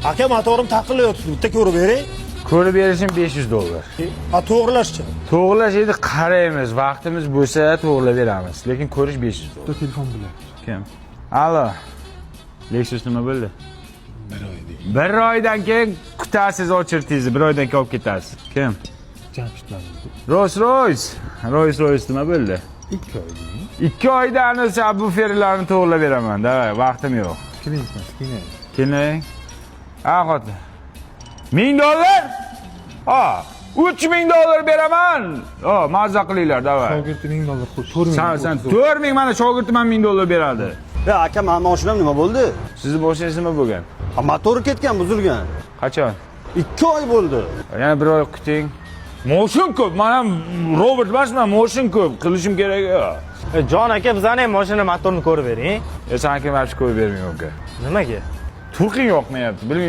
Aka, motorim taqillayotibdi, bitta ko'rib bering. Ko'rib berishim 500 dollar. A to'g'rilashchi? To'g'rilash endi qaraymiz, vaqtimiz bo'lsa to'g'rilab beramiz, lekin ko'rish 500 dollar. Bitta telefon bilan. Kim? Alo. Lexus nima bo'ldi? Bir oy deydi. Bir oydan keyin kutasiz очередь ingizni, bir oydan keyin olib ketasiz. Kim? Jamshidlar. Rolls Royce. Rolls Royce nima bo'ldi? 2 oy deydi. 2 oyda ani subwooferlarni to'g'rilab beraman. Давай, vaqtim yo'q. Keling, keling. Keling. Ha, xotin. 1000 dollar? Ha, 3000 dollar beraman. O, mazza qilinglar, давай. Shogirdi 1000 dollar qo'y, 4000. San 4000, mana shogirdim ham 1000 dollar beradi. Ya aka, mani mashinam nima bo'ldi? Sizni moshinangiz nima bo'lgan? Ha, motori ketgan, buzilgan. Qachon? 2 oy bo'ldi. Yana bir oy kuting. Moshin ko'p, man ham robot emasman, moshin ko'p, qilishim kerak. Jon aka, bizani ham mashina motorini ko'rib bering. E, san kim, вообще ko'rib bermayman, uka. Nimaga? Turqing yoqmayapti, bilmayman.